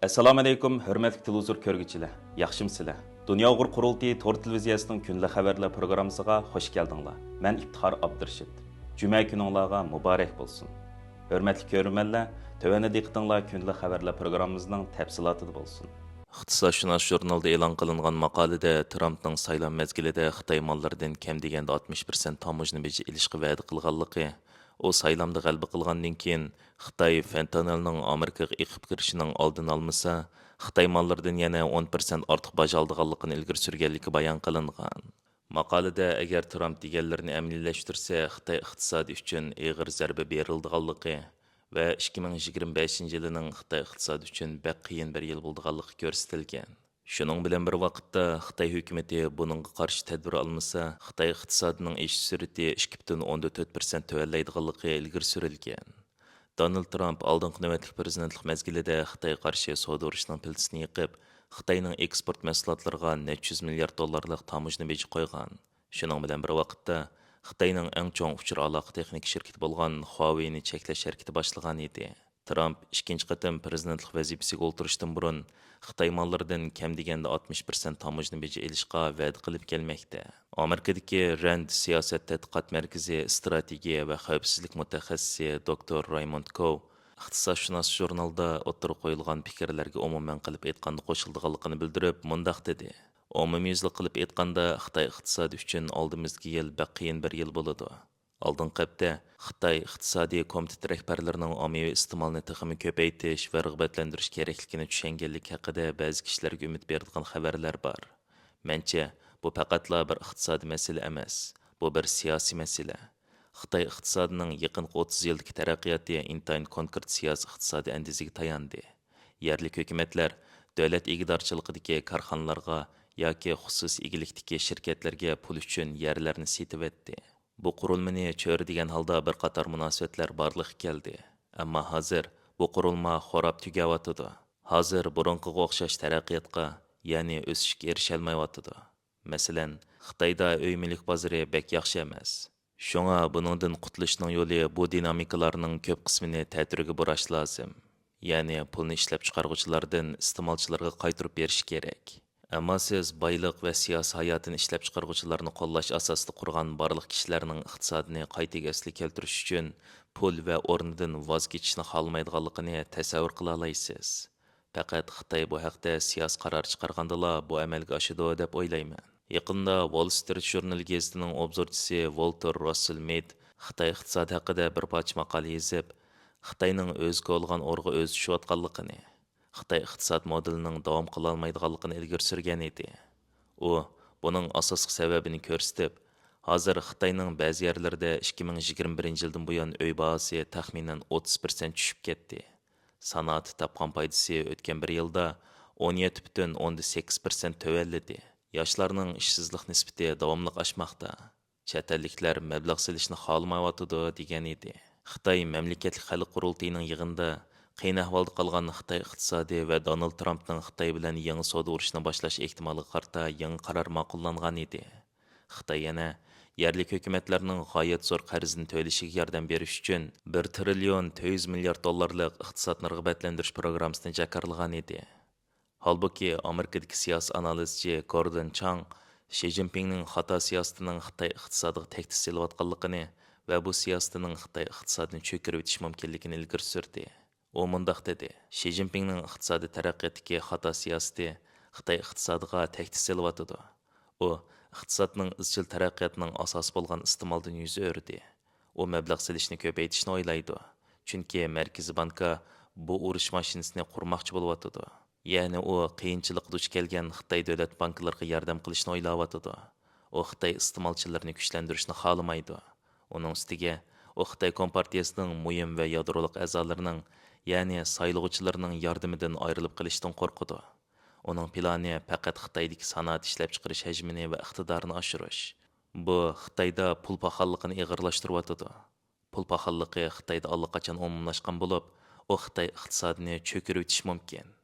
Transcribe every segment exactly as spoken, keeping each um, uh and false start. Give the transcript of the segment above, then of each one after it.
ئەسسالامۇئەلەيكۇم، ھۆرمەتلىك تېلېۋىزور كۆرگۈچىلەر، ياخشىمۇسىلەر؟ دۇنيا ئۇيغۇر قۇرۇلتىيى تور تېلېۋىزىيەسىنىڭ كۈندىلىك خەۋەرلەر پروگراممىسىغا خۇش كەلدىڭلار. مەن ئىپتىخار ئابدۇرېشىت. جۈمە كۈنۈڭلارغا مۇبارەك بولسۇن. ھۆرمەتلىك كۆرۈرمەنلەر، تۆۋەندە دىققىتىڭلار كۈندىلىك خەۋەرلەر پروگراممىمىزنىڭ تەپسىلاتىدا بولسۇن. ئىقتىسادشۇناس ژۇرنالدا ئېلان قىلىنغان ماقالىدە ترامپنىڭ سايلام مەزگىلىدە خىتاي ماللىرىدىن كەم دېگەندە ئاتمىش پىرسەنت تاموژنا بېجى ئېلىشقا ۋەدە قىلغانلىقى، ئۇ سايلامدا غەلىبە قىلغاندىن كېيىن خىتاي فېنتانىلنىڭ ئامېرىكىغا ئېقىپ كىرىشىنىڭ ئالدىنى ئالمىسا، خىتاي ماللىرىدىن يەنە ئون پىرسەنت ئارتۇق باج ئالىدىغانلىقىنى ئىلگىرى سۈرگەنلىكى بايان قىلىنغان. ماقالىدە، ئەگەر ترامپ دېگەنلىرىنى ئەمەلىيلەشتۈرسە، خىتاي ئىقتىسادى ئۈچۈن ئېغىر زەربە بېرىلىدىغانلىقى ۋە ئىككى مىڭ يىگىرمە بەشىنچى يىلىنىڭ خىتاي ئىقتىسادى ئۈچۈن بەك قىيىن بىر يىل بولىدىغانلىقى كۆرسىتىلگەن. شۇنىڭ بىلەن بىر ۋاقىتتا، خىتاي ھۆكۈمىتى بۇنىڭغا قارشى تەدبىر ئالمىسا، خىتاي ئىقتىسادىنىڭ ئېشىش سۈرئىتى ئىككى پۈتۈن ئوندىن تۆت پىرسەنت تۆۋەنلەيدىغانلىقى ئىلگىرى سۈرۈلگەن. دونالد ترامپ ئالدىنقى نۆۋەتلىك پىرېزىدېنتلىق مەزگىلىدە خىتايغا قارشى سودا ئۇرۇشىنىڭ پىلتىسىنى يېقىپ، خىتاينىڭ ئېكسپورت مەھسۇلاتلىرىغا نەچچە يۈز مىليارد دوللارلىق تاموژنا بېجى قويغان. شۇنىڭ بىلەن بىر ۋاقىتتا، خىتاينىڭ ئەڭ چوڭ ئۇچۇر ئالاقە تېخنىكا شىركىتى بولغان خۇاۋېينى چەكلەش ھەرىكىتى باشلىغان ئىدى. ترامپ ئىككىنچى قېتىم پىرېزىدېنتلىق ۋەزىپىسىگە ئولتۇرۇشتىن بۇرۇن، خىتاي ماللىرىدىن كەم دېگەندە ئاتمىش پىرسەنت تاموژنا بېجى ئېلىشقا ۋەدە قىلىپ كەلمەكتە. ئامېرىكىدىكى رەند سىياسەت تەتقىقات مەركىزى ئىستراتېگىيە ۋە خەۋپسىزلىك مۇتەخەسسىسى دوكتور رايموند كوۋ ئىقتىسادشۇناس ژۇرنالدا ئوتتۇرىغا قويۇلغان پىكىرلەرگە ئومۇمەن قىلىپ ئېيتقاندا قوشۇلىدىغانلىقىنى بىلدۈرۈپ، مۇنداق دېدى: ئومۇميۈزلۈك قىلىپ ئېيتقاندا، خىتاي ئىقتىسادى ئۈچۈن ئالدىمىزدىكى يىل بەك قىيىن بىر يىل بولىدۇ. ئالدىنقى ھەپتە خىتاي ئىقتىسادىي كومىتېت رەھبەرلىرىنىڭ ئاممىۋى ئىستېمالنى تېخىمۇ كۆپەيتىش ۋە رىغبەتلەندۈرۈش كېرەكلىكىنى چۈشەنگەنلىكى ھەققىدە بەزى كىشىلەرگە ئۈمىد بېرىدىغان خەۋەرلەر بار. مەنچە، بۇ پەقەتلا بىر ئىقتىسادىي مەسىلە ئەمەس، بۇ بىر سىياسىي مەسىلە. خىتاي ئىقتىسادىنىڭ يېقىنقى ئوتتۇز يىلدىكى تەرەققىياتى ئىنتايىن كونكرېت سىياسىي ئىقتىسادىي ئەندىزىگە تاياندى. يەرلىك ھۆكۈمەتلەر دۆلەت ئىگىدارچىلىقىدىكى كارخانىلارغا ياكى خۇسۇسىي ئىگىلىكتىكى شىركەتلەرگە پۇل ئۈچۈن يەرلەرنى سېتىۋەتتى. بۇ قۇرۇلمىنى چۆرىدىگەن ھالدا بىر قاتار مۇناسىۋەتلەر بارلىققا كەلدى. ئەمما ھازىر بۇ قۇرۇلما خوراپ تۈگەۋاتىدۇ. ھازىر بۇرۇنقىغا ئوخشاش تەرەققىياتقا، يەنى ئۆسۈشكە ئېرىشەلمەيۋاتىدۇ. مەسىلەن، خىتايدا ئۆي مۈلۈك بازىرى بەك ياخشى ئەمەس. شۇڭا بۇنىڭدىن قۇتۇلۇشنىڭ يولى بۇ دىنامىكىلارنىڭ كۆپ قىسمىنى تەتۈرگە بۇراش لازىم. يەنى پۇلنى ئىشلەپچىقارغۇچىلاردىن ئىستېمالچىلارغا قايتۇرۇپ بېرىش كېرەك. ئەمما سىز بايلىق ۋە سىياسىي ھاياتىنى ئىشلەپچىقارغۇچىلارنى قوللاش ئاساسىدا قۇرغان بارلىق كىشىلەرنىڭ ئىقتىسادىنى قايتا ئەسلىگە كەلتۈرۈش ئۈچۈن پۇل ۋە ئورنىدىن ۋاز كېچىشنى خالىمايدىغانلىقىنى تەسەۋۋۇر قىلالايسىز. پەقەت خىتاي بۇ ھەقتە سىياسىي قارار چىقارغاندىلا بۇ ئەمەلگە ئاشىدۇ دەپ ئويلايمەن. يېقىندا ۋول سترىت ژۇرنىلى گېزىتىنىڭ ئوبزورچىسى ۋولتېر راسسېل مېد خىتاي ئىقتىسادى ھەققىدە بىر پارچە ماقالە يېزىپ، خىتاينىڭ ئۆزى كولىغان ئورىغا ئۆزى چۈشۈۋاتقانلىقىنى، خىتاي ئىقتىساد مودېلىنىڭ داۋام قىلالمايدىغانلىقىنى ئىلگىرى سۈرگەن ئىدى. ئۇ بۇنىڭ ئاساسلىق سەۋەبىنى كۆرسىتىپ، ھازىر خىتاينىڭ بەزى يەرلىرىدە ئىككى مىڭ يىگىرمە بىرىنچى يىلدىن بۇيان ئۆي باھاسى تەخمىنەن ئوتتۇز پىرسەنت چۈشۈپ كەتتى. سانائەت تاپقان پايدىسى ئۆتكەن بىر يىلدا ئون يەتتە پۈتۈن ئوندىن سەككىز پىرسەنت تۆۋەنلىدى. ياشلارنىڭ ئىشسىزلىق نىسبىتى داۋاملىق ئاشماقتا. چەت ئەللىكلەر مەبلەغ سېلىشنى خالىمايۋاتىدۇ، دېگەن ئىدى. خىتاي مەملىكەتلىك خەلق قۇرۇلتىيىنىڭ يىغىنىدا قىيىن ئەھۋالدا قالغان خىتاي ئىقتىسادى ۋە دونالد ترامپنىڭ خىتاي بىلەن يېڭى سودا ئۇرۇشىنى باشلاش ئېھتىمالىغا قارىتا يېڭى قارار ماقۇللانغان ئىدى. خىتاي يەنە يەرلىك ھۆكۈمەتلەرنىڭ غايەت زور قەرزىنى تۆلىشىگە ياردەم بېرىش ئۈچۈن بىر تىرىليون تۆت يۈز مىليارد دوللارلىق ئىقتىسادنى رىغبەتلەندۈرۈش پروگراممىسىنى جاكارلىغان ئىدى. ھالبۇكى، ئامېرىكىدىكى سىياسىي ئانالىزچى گوردون چاڭ شى جىنپىڭنىڭ خاتا سىياسىتىنىڭ خىتاي ئىقتىسادىغا تەھدىت سېلىۋاتقانلىقىنى ۋە بۇ سىياسىتىنىڭ خىتاي ئىقتىسادىنى چۆكۈرۈۋېتىشى مۇمكىنلىكىنى ئىلگىرى سۈردى. ئۇ مۇنداق دېدى: شى جىنپىڭنىڭ ئىقتىسادىي تەرەققىياتتىكى خاتا سىياسىتى خىتاي ئىقتىسادىغا تەھدىت سېلىۋاتىدۇ. ئۇ ئىقتىسادنىڭ ئىزچىل تەرەققىياتىنىڭ ئاساسى بولغان ئىستېمالدىن يۈز ئۆرۈدى. ئۇ مەبلەغ سېلىشنى كۆپەيتىشنى ئويلايدۇ، چۈنكى مەركىزىي بانكا بۇ ئۇرۇش ماشىنىسىنى قۇرماقچى بولۇۋاتىدۇ. يەنى ئۇ قىيىنچىلىققا دۇچ كەلگەن خىتاي دۆلەت بانكىلىرىغا ياردەم قىلىشنى ئويلاۋاتىدۇ. ئۇ خىتاي ئىستېمالچىلىرىنى كۈچلەندۈرۈشنى خالىمايدۇ. ئۇنىڭ ئۈستىگە، ئۇ خىتاي كومپارتىيىسىنىڭ مۇھىم ۋە يادرولۇق ئەزالىرىنىڭ، يەنى سايلىغۇچىلىرىنىڭ ياردىمىدىن ئايرىلىپ قېلىشتىن قورقىدۇ. ئۇنىڭ پىلانى پەقەت خىتايدىكى سانائەت ئىشلەپچىقىرىش ھەجمىنى ۋە ئىقتىدارىنى ئاشۇرۇش. بۇ خىتايدا پۇل پاخاللىقىنى ئېغىرلاشتۇرۇۋاتىدۇ. پۇل پاخاللىقى خىتايدا ئاللىقاچان ئومۇملاشقان بولۇپ، ئۇ خىتاي ئىقتىسادىنى چۆكۈرۈۋېتىشى مۇمكىن.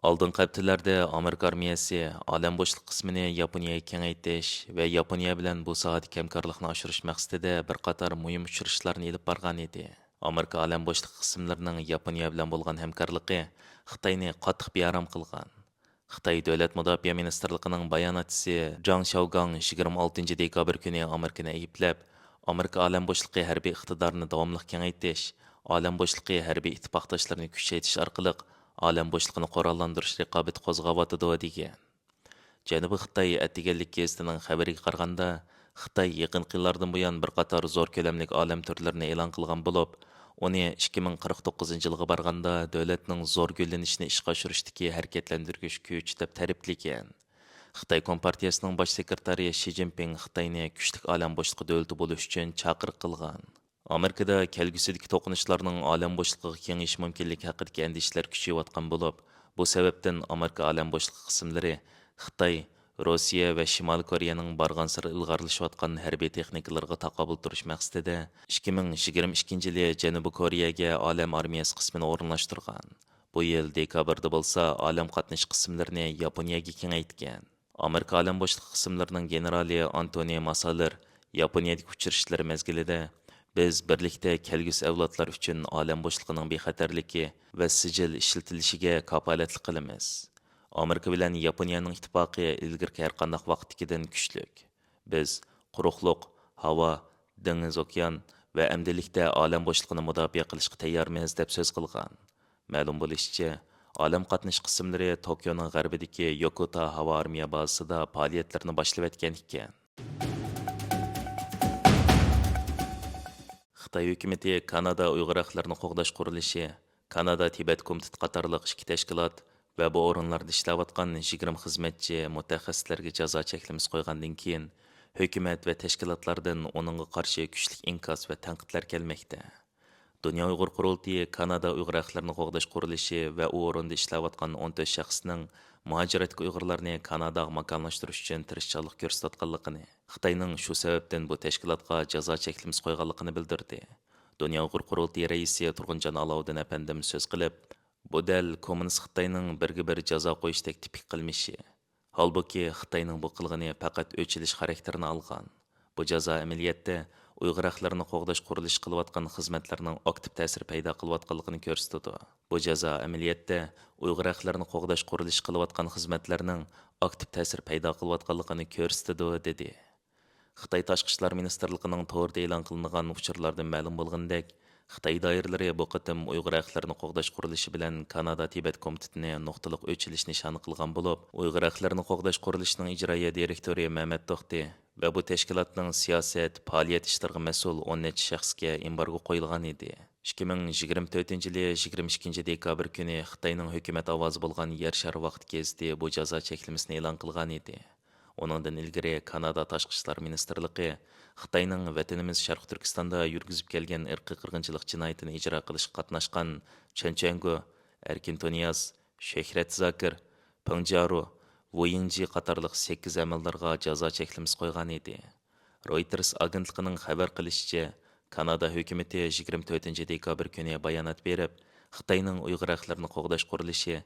ئالدىنقى ھەپتىلەردە ئامېرىكا ئارمىيەسى ئالەم بوشلۇق قىسمىنى ياپونىيەگە كېڭەيتىش ۋە ياپونىيە بىلەن بۇ ساھەدىكى ھەمكارلىقنى ئاشۇرۇش مەقسىتىدە بىر قاتار مۇھىم ئۇچرىشىشلارنى ئېلىپ بارغان ئىدى. ئامېرىكا ئالەم بوشلۇقى قىسىملىرىنىڭ ياپونىيە بىلەن بولغان ھەمكارلىقى خىتاينى قاتتىق بىئارام قىلغان. خىتاي دۆلەت مۇداپىئە مىنىستىرلىقىنىڭ باياناتچىسى جاڭ شياۋگاڭ يىگىرمە ئالتىنچى دېكابىر كۈنى ئامېرىكىنى ئەيىبلەپ، ئامېرىكا ئالەم بوشلۇقى ھەربىي ئىقتىدارىنى داۋاملىق كېڭەيتىش، ئالەم بوشلۇقى ھەربىي ئىتتىپاقداشلىرىنى كۈچەيتىش ئارقىلىق ئالەم بوشلۇقىنى قوراللاندۇرۇش رىقابىتى قوزغاۋاتىدۇ، دېگەن. جەنۇبىي خىتاي ئەتىگەنلىك گېزىتىنىڭ خەۋىرىگە قارىغاندا، خىتاي يېقىنقى يىللاردىن بۇيان بىر قاتار زور كۆلەملىك ئالەم تۈرلىرىنى ئېلان قىلغان بولۇپ، ئۇنى ئىككى مىڭ قىرىق توققۇزىنچى يىلغا بارغاندا دۆلەتنىڭ زور گۈللىنىشىنى ئىشقا ئاشۇرۇشتىكى ھەرىكەتلەندۈرگۈچ كۈچ دەپ تەرىپلىگەن. خىتاي كومپارتىيەسىنىڭ باش سېكرېتارى شى جىنپىڭ خىتاينى كۈچلۈك ئالەم بوشلۇقى دۆلىتى بولۇش ئۈچۈن چاقىرىق قىلغان. ئامېرىكىدا كەلگۈسىدىكى توقۇنۇشلارنىڭ ئالەم بوشلۇقىغا كېڭىيىش مۇمكىنلىكى ھەققىدىكى ئەندىشىلەر كۈچىيىۋاتقان بولۇپ، بۇ سەۋەبتىن ئامېرىكا ئالەم بوشلۇقى قىسىملىرى خىتاي، روسىيە ۋە شىمالىي كورېيەنىڭ بارغانسېرى ئىلغارلىشىۋاتقان ھەربىي تېخنىكىلىرىغا تاقابىل تۇرۇش مەقسىتىدە، ئىككى مىڭ يىگىرمە ئىككىنچى يىلى جەنۇبىي كورېيەگە ئالەم ئارمىيەسى قىسمىنى ئورۇنلاشتۇرغان. بۇ يىل دېكابىردا بولسا ئالەم قاتنىشى قىسىملىرىنى ياپونىيەگە كېڭەيتكەن. ئامېرىكا ئالەم بوشلۇقى قىسىملىرىنىڭ گېنېرالى ئانتونى ماسالېر ياپونىيەدىكى ئۇچرىشىشلىرى مەزگىلىدە، بىز بىرلىكتە كەلگۈسى ئەۋلادلار ئۈچۈن ئالەم بوشلۇقىنىڭ بىخەتەرلىكى ۋە سىجىل ئىشلىتىلىشىگە كاپالەتلىك قىلىمىز. ئامېرىكا بىلەن ياپونىيەنىڭ ئىتتىپاقى ئىلگىرىكى ھەرقانداق ۋاقىتتىكىدىن كۈچلۈك. بىز قۇرۇقلۇق، ھاۋا، دېڭىز، ئوكيان ۋە ئەمدىلىكتە ئالەم بوشلۇقىنى مۇداپىئە قىلىشقا تەييارمىز، دەپ سۆز قىلغان. مەلۇم بولۇشىچە، ئالەم قاتنىشى قىسىملىرى توكيونىڭ غەربىدىكى يوكوتا ھاۋا ئارمىيە بازىسىدا پائالىيەتلىرىنى باشلىۋەتكەن ئىكەن. خىتاي ھۆكۈمىتى كانادا ئۇيغۇر ھەقلىرىنى قوغداش قۇرۇلۇشى، كانادا تىبەت كومىتېتى قاتارلىق ئىككى تەشكىلات ۋە بۇ ئورۇنلاردا ئىشلەۋاتقان يىگىرمە خىزمەتچى، مۇتەخەسسىسلەرگە جازا چەكلىمىسى قويغاندىن كېيىن، ھۆكۈمەت ۋە تەشكىلاتلاردىن ئۇنىڭغا قارشى كۈچلۈك ئىنكاس ۋە تەنقىدلەر كەلمەكتە. دۇنيا ئۇيغۇر قۇرۇلتىيى كانادا ئۇيغۇر ھەقلىرىنى قوغداش قۇرۇلۇشى ۋە ئۇ ئورۇندا ئىشلەۋاتقان ئون تۆت شەخسنىڭ مۇھاجىرەتتىكى ئۇيغۇرلارنى كاناداغا ماكانلاشتۇرۇش ئۈچۈن تىرىشچانلىق كۆرسىتىۋاتقانلىقىنى، خىتاينىڭ شۇ سەۋەبتىن بۇ تەشكىلاتقا جازا چەكلىمىسى قويغانلىقىنى بىلدۈردى. دۇنيا ئۇيغۇر قۇرۇلتىيى رەئىسى تۇرغۇنجان ئالاۋۇدىن ئەپەندىم سۆز قىلىپ، بۇ دەل كوممۇنىست خىتاينىڭ بىرگە بىر جازا قويۇشتەك تىپىك قىلمىشى. ھالبۇكى، خىتاينىڭ بۇ قىلغىنى پەقەت ئۆچ ئېلىش خاراكتېرىنى ئالغان. بۇ جازا ئەمەلىيەتتە ئۇيغۇر ھەقلىرىنى قوغداش قۇرۇلۇشى قىلىۋاتقان خىزمەتلەرنىڭ ئاكتىپ تەسىر پەيدا قىلىۋاتقانلىقىنى كۆرسىتىدۇ. بۇ جازا ئەمەلىيەتتە ئۇيغۇر ھەقلىرىنى قوغداش قۇرۇلۇشى قىلىۋاتقان خىزمەتلەرنىڭ ئاكتىپ تەسىر پەيدا قىلىۋاتقانلىقىنى كۆرسىتىدۇ، دېدى. خىتاي تاشقى ئىشلار مىنىستىرلىقىنىڭ تورىدا ئېلان قىلىنغان ئۇچۇرلاردىن مەلۇم بولغىنىدەك، خىتاي دائىرىلىرى بۇ قېتىم ئۇيغۇر ھەقلىرىنى قوغداش قۇرۇلۇشى بىلەن كانادا تىبەت كومىتېتىنى نۇقتىلىق ئۆچ ئېلىش نىشانى قىلغان بولۇپ، ئۇيغۇر ھەقلىرىنى قوغداش قۇرۇلۇشىنىڭ ئىجرائىيە دىرېكتورى مەمەت توختى ۋە بۇ تەشكىلاتنىڭ سىياسەت، پائالىيەت ئىشلىرىغا مەسئۇل ئون نەچچە شەخسكە ئېمبارگو قويۇلغان ئىدى. ئىككى مىڭ يىگىرمە تۆتىنچى يىلى يىگىرمە ئىككىنچى دېكابىر كۈنى خىتاينىڭ ھۆكۈمەت ئاۋازى بولغان يەر شارى ۋاقتى گېزىتى بۇ جازا چەكلىمىسىنى ئېلان قىلغان ئىدى. ئۇنىڭدىن ئىلگىرى كانادا تاشقى ئىشلار مىنىستىرلىقى خىتاينىڭ ۋەتىنىمىز شەرقىي تۈركىستاندا يۈرگۈزۈپ كەلگەن ئىرقىي قىرغىنچىلىق جىنايىتىنى ئىجرا قىلىشقا قاتناشقان چېن چۈەنگو، ئەركىن تۇنىياز، شۆھرەت زاكىر، پېڭ جيارۇ، ۋۇ يىڭجى قاتارلىق سەككىز ئەمەلدارغا جازا چەكلىمىسى قويغان ئىدى. رويتېرس ئاگېنتلىقىنىڭ خەۋەر قىلىشىچە، كانادا ھۆكۈمىتى يىگىرمە تۆتىنچى دېكابىر كۈنى بايانات بېرىپ، خىتاينىڭ ئۇيغۇر ھەقلىرىنى قوغداش قۇرۇلۇشى،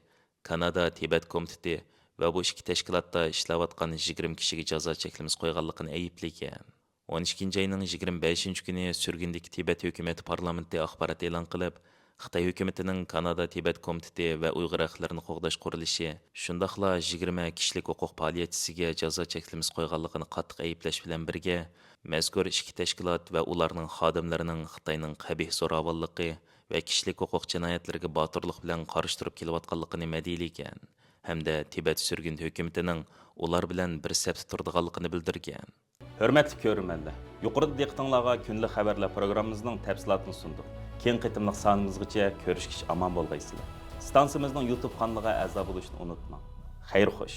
كانادا تىبەت كومىتېتى ۋە بۇ ئىككى تەشكىلاتتا ئىشلەۋاتقان يىگىرمە كىشىگە جازا چەكلىمىسى قويغانلىقىنى ئەيىبلىگەن. ئون ئىككىنچى ئاينىڭ يىگىرمە بەشىنچى كۈنى سۈرگۈندىكى تىبەت ھۆكۈمىتى پارلامېنتى ئاخبارات ئېلان قىلىپ، خىتاي ھۆكۈمىتىنىڭ كانادا تىبەت كومىتېتى ۋە ئۇيغۇر ھەقلىرىنى قوغداش قۇرۇلۇشى، شۇنداقلا يىگىرمە كىشىلىك ھوقۇق پائالىيەتچىسىگە جازا چەكلىمىسى قويغانلىقىنى قاتتىق ئەيىبلەش بىلەن بىرگە، مەزكۇر ئىككى تەشكىلات ۋە ئۇلارنىڭ خادىملىرىنىڭ خىتاينىڭ قەبىھ زوراۋانلىقى ۋە كىشىلىك ھوقۇق جىنايەتلىرىگە باتۇرلۇق بىلەن قارشى تۇرۇپ كېلىۋاتقانلىقىنى مەدھىيەلىگەن ھەمدە تىبەت سۈرگۈندە ھۆكۈمىتىنىڭ ئۇلار بىلەن بىر سەپتە تۇرىدىغانلىقىنى بىلدۈرگەن. ھۆرمەتلىك كۆرۈرمەنلەر، يۇقىرىدا دىققىتىڭلارغا كۈندىلىك خەۋەرلەر پروگراممىمىزنىڭ تەپسىلاتىنى سۇندۇق. كېيىنكى قېتىملىق سانىمىزغىچە كۆرۈشكىچە ئامان بولغايسىلەر. ئىستانسىمىزنىڭ يۇتۇب قانىلىغا ئەزا بولۇشنى ئۇنتۇماڭ. خەير خوش.